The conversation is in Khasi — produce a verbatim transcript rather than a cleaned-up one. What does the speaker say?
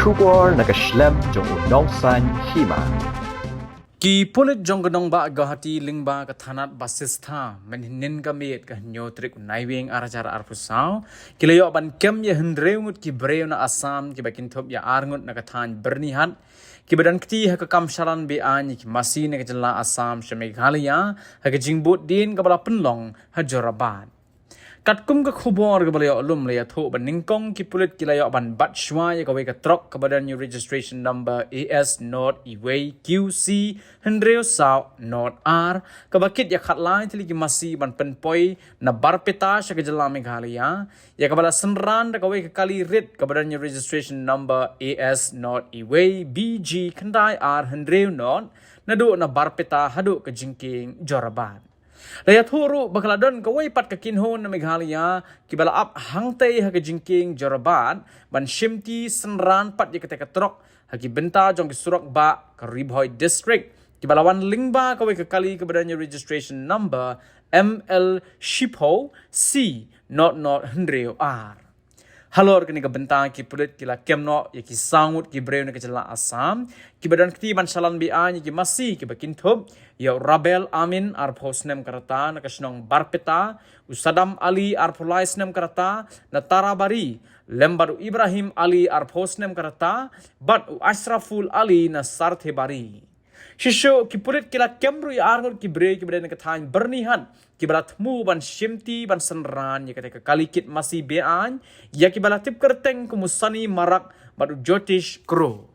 Khubor na ka shlem jong u Nongsaiñ Hima. Ki pulit jong ka nongbah Guwahati lyngba ka thanat Basistha mynhynnin ka miet ka hynñiew tarik u Naiwieng ar hajar arphew saw ki la ïoh ban kem ïa hynriew ngut ki briew na Assam kiba kynthup ïa ar ngut na ka thaiñ Byrnihat kiba don kti ha ka kam shalan be-aiñ ïa ki masi na ka jylla Assam sha Meghalaya ha ka jingbud dien kaba la pynlong ha Jorabat. Katkum ka khubor kaba la ïoh lum, la ïathuh ba nyngkong ki pulit ki la ïoh ban bat shuwa ïa kawei ka trok kaba don ïa u registration number A S not iwei Q C hynriew saw not ar kaba kit ïa khatlai tylli ki masi ban pynpoi na Barpeta sha ka jylla Meghalaya, ïa kaba la synran da kawei ka kali rit kaba don ïa u registration number A S not iwei B G khyndai ar hynriew not naduh na Barpeta haduh ka jingkieng Jorabat. La ïathuh ruh ba ka la don kawei pat ka kynhun na Meghalaya kiba la ap hangtei ha ka jingkieng Jorabat ban shimti synran pat ïa katei ka trok ha ki bynta jong ki surok bah ka Ri Bhoi District kiba la wan lyngba kawei ka kali kaba don ïa u registration number M L shiphew C not not hynriew ar. Halor kane ka bynta ki pulit ki la kem noh ïa ki saw ngut ki briew na ka jylla Assam kiba don kti ban shalan be-aiñ ïa ki masi kiba kynthup ïa u Rabel Amin arphew snem ka rta na ka shnong Barpeta, u Sadam Ali arphew lai snem ka rta na Tarabari, lem bad u Ibrahim Ali arphew snem ka rta bad u Ashraful Ali na Sarthebari. Shisha ki pulit ki la kem ruh ïa ar ngut ki briew kiba don na ka thaiñ Byrnihat kiba la thmu ban shimti ban synran ïa katei ka kali kit masi be-aiñ ïa kiba la tip kyrteng kum u Sani Marak bad u Jyotish Kro.